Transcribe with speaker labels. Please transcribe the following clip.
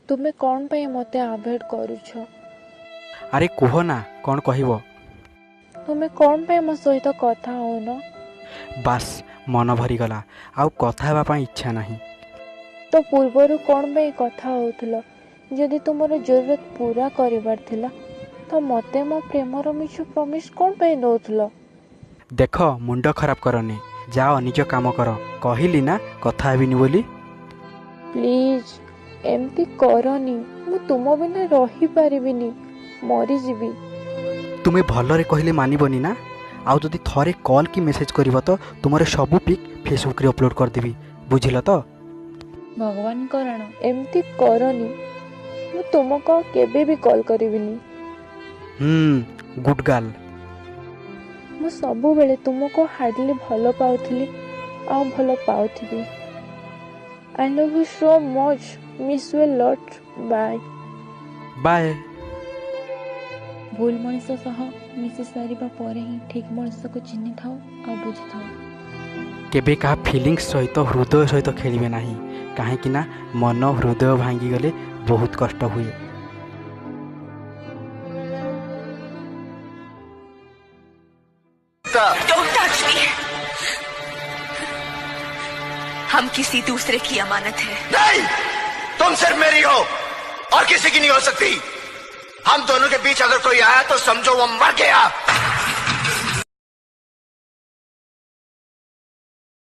Speaker 1: ତୁମେ କ'ଣ ପାଇଁ ମୋତେ ଆଭଏଡ଼ କରୁଛ?
Speaker 2: ଆରେ କୁହ ନା, କ'ଣ କହିବ?
Speaker 1: ତୁମେ କ'ଣ ପାଇଁ ମୋ ସହିତ କଥା ହଉନ?
Speaker 2: ବାସ୍, ମନ ଭରିଗଲା, ଆଉ କଥା ହେବା ପାଇଁ ଇଚ୍ଛା ନାହିଁ।
Speaker 1: ତ ପୂର୍ବରୁ କ'ଣ ପାଇଁ କଥା ହଉଥିଲ? ଯଦି ତୁମର ଜରୁରତ ପୁରା କରିବାର ଥିଲା, ତ ମୋତେ ମୋ ପ୍ରେମର ମିଛ ପ୍ରମିସ୍ କ'ଣ ପାଇଁ ଦଉଥିଲ?
Speaker 2: ଦେଖ, ମୁଣ୍ଡ ଖରାପ କରନି, ଯାଅ ନିଜ କାମ କର। କହିଲି ନା କଥା ହେବିନି ବୋଲି।
Speaker 1: ପ୍ଲିଜ୍ ଏମିତି କରନି, ମୁଁ ତୁମ ବିନା ରହିପାରିବିନି, ମରିଯିବି।
Speaker 2: ତୁମେ ଭଲରେ କହିଲେ ମାନିବନି ନା? ଆଉ ଯଦି ଥରେ କଲ୍ କି ମେସେଜ୍ କରିବ ତ ତୁମର ସବୁ ପିକ୍ ଫେସବୁକ୍ରେ ଅପଲୋଡ଼ କରିଦେବି, ବୁଝିଲ ତ?
Speaker 1: ଭଗବାନ କରଣ, ଏମିତି କରନି, ମୁଁ ତୁମକୁ ଆଉ କେବେ ବି କଲ୍ କରିବିନି।
Speaker 2: Good girl.
Speaker 1: ମୁଁ ସବୁବେଳେ ତୁମକୁ ହାର୍ଡ଼ଲି ଭଲ ପାଉଥିଲି ଆଉ ଭଲ ପାଉଥିବି। I love you so much, miss you lot, bye.
Speaker 2: Bye.
Speaker 1: ଭୁଲ ମଣିଷ ସହ ମିଶି ସାରିବା ପରେ ହିଁ ଠିକ୍ ମଣିଷକୁ ଚିହ୍ନିଥାଉ ଆଉ ବୁଝିଥାଉ।
Speaker 2: କେବେ କାହା ଫିଲିଙ୍ଗସ୍ ସହିତ, ହୃଦୟ ସହିତ ଖେଳିବେ ନାହିଁ, କାହିଁକି ନା ମନ ହୃଦୟ ଭାଙ୍ଗିଗଲେ ବହୁତ କଷ୍ଟ ହୁଏ।
Speaker 3: Don't touch me. हम किसी दूसरे की अमानत है।
Speaker 4: नहीं, तुम सिर्फ मेरी हो और किसी की नहीं हो सकती। हम दोनों के बीच अगर कोई आया तो समझो वो मर गया।